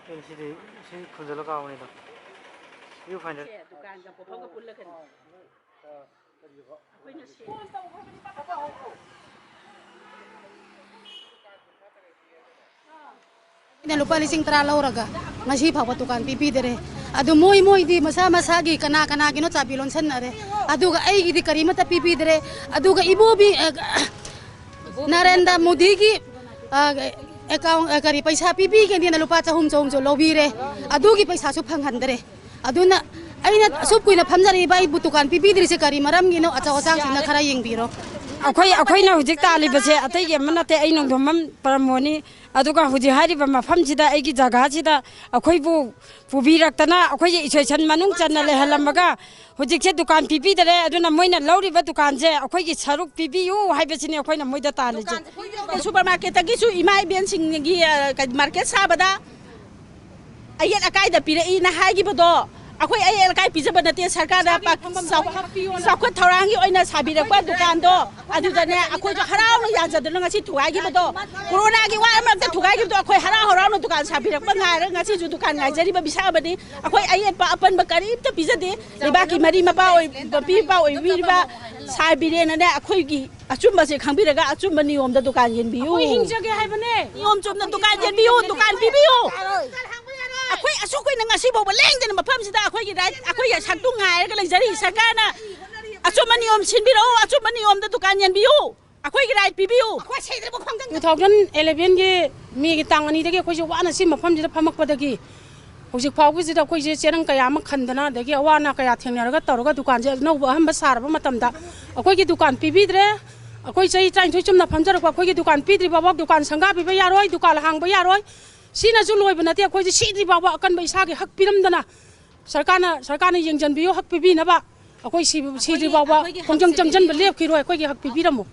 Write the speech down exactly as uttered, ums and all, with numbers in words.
ꯑꯦ, ꯁꯤꯗꯤ, ꯁꯤ ꯈꯨꯟꯖꯜꯂ ꯀꯥꯎꯕꯅꯤꯗ꯫ View finder꯫ ꯁꯦ, ꯗꯨꯀꯥꯟꯒ ꯄꯣꯠꯐꯝꯒ ꯄꯨꯜꯂꯒꯅꯤ꯫ ꯑꯩꯈꯣꯏꯅ ꯁꯦ- ꯑꯩꯅ ꯂꯨꯄꯥ ꯂꯤꯁꯤꯡ ꯇꯔꯥ ꯂꯧꯔꯒ ꯉꯁꯤ ꯐꯥꯎꯕ ꯗꯨꯀꯥꯟ ꯄꯤꯕꯤꯗꯔꯦ꯫ ꯑꯗꯨ ꯃꯣꯏ ꯃꯣꯏꯗꯤ ꯃꯁꯥ ꯃꯁꯥꯒꯤ ꯀꯅꯥ ꯀꯅꯥꯒꯤꯅꯣ ꯆꯥꯕꯤ ꯂꯣꯟꯁꯟꯅꯔꯦ꯫ ꯑꯗꯨꯒ ꯑꯩꯒꯤꯗꯤ ꯀꯔꯤꯃꯠꯇ ꯄꯤꯕꯤꯗꯔꯦ꯫ ꯑꯗꯨꯒ ꯏꯕꯣꯕꯤ, ꯑ, ꯅꯔꯦꯟꯗ꯭ꯔ ꯃꯣꯗꯤꯒꯤ, ꯑ, account, ꯑ, ꯀꯔꯤ, ꯄꯩꯁꯥ ꯄꯤꯕꯤꯒꯦꯅ ꯂꯨꯄꯥ ꯆꯍꯨꯝ, ꯆꯍꯨꯝꯁꯨ ꯂꯧꯕꯤꯔꯦ꯫ ꯑꯗꯨꯒꯤ ꯄꯩꯁꯥꯁꯨ ꯐꯪꯍꯟꯗꯔꯦ꯫ ꯑꯗꯨꯅ ꯑꯩꯅ ꯑꯁꯨꯛ ꯀꯨꯏꯅ ꯐꯝꯖꯔꯛꯏꯕ ꯑꯩꯕꯨ ꯗꯨꯀꯥꯟ ꯄꯤꯕꯤꯗ꯭ꯔꯤꯁꯦ ꯀꯔꯤ ꯃꯔꯝꯒꯤꯅꯣ? ꯑꯆꯧ ꯑꯁꯥꯡꯁꯤꯡꯅ ꯈꯔ ꯌꯦꯡꯕꯤꯔꯣ꯫ ꯑꯩꯈꯣꯏ, ꯑꯩꯈꯣꯏꯅ ꯍꯧꯖꯤꯛ ꯇꯥꯜꯂꯤꯕꯁꯦ ꯑꯇꯩꯒꯤ ꯑꯃ ꯅꯠꯇꯦ, ꯑꯩ ꯅꯣꯡꯊꯣꯝꯕꯝ ꯄꯔꯃꯣꯅꯤ꯫ ꯑꯗꯨꯒ ꯍꯧꯖꯤꯛ ꯍꯥꯏꯔꯤꯕ ꯃꯐꯝꯁꯤꯗ ꯑꯩꯒꯤ ꯖꯒꯥꯁꯤꯗ ꯑꯩꯈꯣꯏꯕꯨ ꯄꯨꯕꯤꯔꯛꯇꯅ, ꯑꯩꯈꯣꯏꯒꯤ ꯏꯁꯇꯦꯁꯟ ꯃꯅꯨꯡ ꯆꯟꯅ ꯂꯩꯍꯜꯂꯝꯃꯒ ꯍꯧꯖꯤꯛꯁꯦ ꯗꯨꯀꯥꯟ ꯄꯤꯕꯤꯗꯔꯦ꯫ ꯑꯗꯨꯅ ꯃꯣꯏꯅ ꯂꯧꯔꯤꯕ ꯗꯨꯀꯥꯟꯁꯦ ꯑꯩꯈꯣꯏꯒꯤ ꯁꯔꯨꯛ ꯄꯤꯕꯤꯌꯨ ꯍꯥꯏꯕꯁꯤꯅꯦ ꯑꯩꯈꯣꯏꯅ ꯃꯣꯏꯗ ꯇꯥꯜꯂꯤꯁꯦ꯫ ꯁꯨꯄꯔ ꯃꯥꯔꯀꯦꯠꯇꯒꯤꯁꯨ ꯏꯃꯥ ꯏꯕꯦꯟꯁꯤꯡꯒꯤ, ꯑ, ꯀ-, ꯃꯥꯔꯀꯦꯠ ꯁꯥꯕꯗ ꯑꯌꯦꯠ ꯑꯀꯥꯏꯗ ꯄꯤꯔꯛꯏꯅ ꯍꯥꯏꯈꯤꯕꯗꯣ, ꯑꯩꯈꯣꯏ ꯑꯌꯦꯠ ꯑꯀꯥꯏ ꯄꯤꯖꯕ ꯅꯠꯇꯦ, ꯁꯔꯀꯥꯔꯅ ꯄꯥ-, ꯆꯥꯎꯈꯠ-, ꯆꯥꯎꯈꯠ ꯊꯧꯔꯥꯡꯒꯤ ꯑꯣꯏꯅ ꯁꯥꯕꯤꯔꯛꯄ ꯗꯨꯀꯥꯟꯗꯣ, ꯑꯗꯨꯗꯅꯦ ꯑꯩꯈꯣꯏꯁꯨ ꯍꯔꯥꯎꯅ ꯌꯥꯖꯗꯨꯅ ꯉꯁꯤ ꯊꯨꯒꯥꯏꯈꯤꯕꯗꯣ, ꯀꯣꯔꯣꯅꯥꯒꯤ ꯋꯥ ꯑꯃꯔꯛꯇ ꯊꯨꯒꯥꯏꯈꯤꯕꯗꯣ, ꯑꯩꯈꯣꯏ ꯍꯔꯥꯎ ꯍꯔꯥꯎꯅ ꯗꯨꯀꯥꯟ ꯁꯥꯕꯤꯔꯛꯄ ꯉꯥꯏꯔꯒ ꯉꯁꯤꯁꯨ ꯗꯨꯀꯥꯟ ꯉꯥꯏꯖꯔꯤꯕ ꯃꯤꯁꯛ ꯑꯃꯅꯤ꯫ ꯑꯩꯈꯣꯏ ꯑꯌꯦꯠꯄ ꯑꯄꯟꯕ ꯀꯔꯤꯝꯇ ꯄꯤꯖꯗꯦ꯫ ꯂꯩꯕꯥꯛꯀꯤ ꯃꯔꯤ ꯃꯄꯥ ꯑꯣꯏ-, ꯃꯄꯤ ꯃꯄꯥ ꯑꯣꯏꯕꯤꯔꯤꯕ ꯁꯥꯔ ꯕꯤꯔꯦꯟꯅꯅꯦ ꯑꯩꯈꯣꯏꯒꯤ ꯑꯆꯨꯝꯕꯁꯦ ꯈꯪꯕꯤꯔꯒ ꯑꯆꯨꯝꯕ ꯅꯤꯌꯣꯝꯗ ꯗꯨꯀꯥꯟ ꯌꯦꯟꯕꯤꯌꯨ꯫ ꯑꯩꯈꯣꯏ ꯍꯤꯡꯖꯒꯦ ꯍꯥꯏꯕꯅꯦ꯫ ꯅꯤꯌꯣꯝ ꯆꯨꯝꯅ ꯗꯨꯀꯥꯟ ꯌꯦꯟꯕꯤꯌꯨ, ꯗꯨꯀꯥꯟ ꯄꯤꯕꯤꯌꯨ꯫ ꯑꯩꯈꯣꯏ ꯑꯁꯨꯛ ꯀꯨꯏꯅ ꯉꯁꯤ ꯐꯥꯎꯕ ꯂꯦꯡꯗꯅ ꯃꯐꯝꯁꯤꯗ ꯑꯩꯈꯣꯏꯒꯤ ꯔꯥꯏꯠ, ꯑꯩꯈꯣꯏꯒꯤ ꯁꯛꯇꯨ ꯉꯥꯏꯔꯒ ꯂꯩꯖꯔꯤ꯫ ꯁꯔꯀꯥꯔꯅ ꯑꯆꯨꯝꯕ ꯅꯤꯌꯣꯝ ꯁꯤꯟꯕꯤꯔꯛꯎ, ꯑꯆꯨꯝꯕ ꯅꯤꯌꯣꯝꯗ ꯗꯨꯀꯥꯟ ꯌꯦꯟꯕꯤꯌꯨ꯫ ꯑꯩꯈꯣꯏꯒꯤ ꯔꯥꯏꯠ ꯄꯤꯕꯤꯌꯨ꯫ Two thousand eleven ꯒꯤ ꯃꯦꯒꯤ ꯇꯥꯡ ꯑꯅꯤꯗꯒꯤ ꯑꯩꯈꯣꯏꯁꯦ ꯋꯥꯅ ꯁꯤ ꯃꯐꯝꯁꯤꯗ ꯐꯝꯃꯛꯄꯗꯒꯤ ꯍꯧꯖꯤꯛ ꯐꯥꯎꯕꯁꯤꯗ ꯑꯩꯈꯣꯏꯁꯦ ꯆꯦꯔꯪ ꯀꯌꯥ ꯑꯃ ꯈꯟꯗꯅ, ꯑꯗꯒꯤ ꯑꯋꯥ ꯑꯅꯥ ꯀꯌꯥ ꯊꯦꯡꯅꯔꯒ ꯇꯧꯔꯒ ꯗꯨꯀꯥꯟꯁꯦ ꯑꯅꯧꯕ ꯑꯍꯟꯕ ꯁꯥꯔꯕ ꯃꯇꯝꯗ ꯑꯩꯈꯣꯏꯒꯤ ꯗꯨꯀꯥꯟ ꯄꯤꯕꯤꯗ꯭ꯔꯦ꯫ ꯑꯩꯈꯣꯏ ꯆꯍꯤ ꯇꯔꯥꯅꯤꯊꯣꯏ ꯆꯨꯝꯅ ꯐꯝꯖꯔꯛꯄ ꯑꯩꯈꯣꯏꯒꯤ ꯗꯨꯀꯥꯟ ꯄꯤꯗ꯭ꯔꯤ ꯐꯥꯎꯕ ꯗꯨꯀꯥꯟ ꯁꯪꯒꯥꯕꯤꯕ ꯌꯥꯔꯣꯏ, ꯗꯨꯀꯥꯟ ꯍꯥꯡꯕ ꯌꯥꯔꯣꯏ꯫ ꯁꯤꯅꯁꯨ ꯂꯣꯏꯕ ꯅꯠꯇꯦ, ꯑꯩꯈꯣꯏꯁꯦ ꯁꯤꯗ꯭ꯔꯤ ꯐꯥꯎꯕ ꯑꯀꯟꯕ ꯏꯁꯥꯒꯤ ꯍꯛ ꯄꯤꯔꯝꯗꯅ ꯁꯔꯀꯥꯔꯅ, ꯁꯔꯀꯥꯔꯅ ꯌꯦꯡꯁꯤꯟꯕꯤꯌꯨ, ꯍꯛ ꯄꯤꯕꯤꯅꯕ꯫ ꯑꯩꯈꯣꯏ ꯁꯤꯕ-, ꯁꯤꯗ꯭ꯔꯤ ꯐꯥꯎꯕ ꯈꯣꯡꯖꯪ ꯆꯪꯁꯤꯟꯕ ꯂꯦꯞꯈꯤꯔꯣꯏ, ꯑꯩꯈꯣꯏꯒꯤ ꯍꯛ ꯄꯤꯕꯤꯔꯝꯃꯨ꯫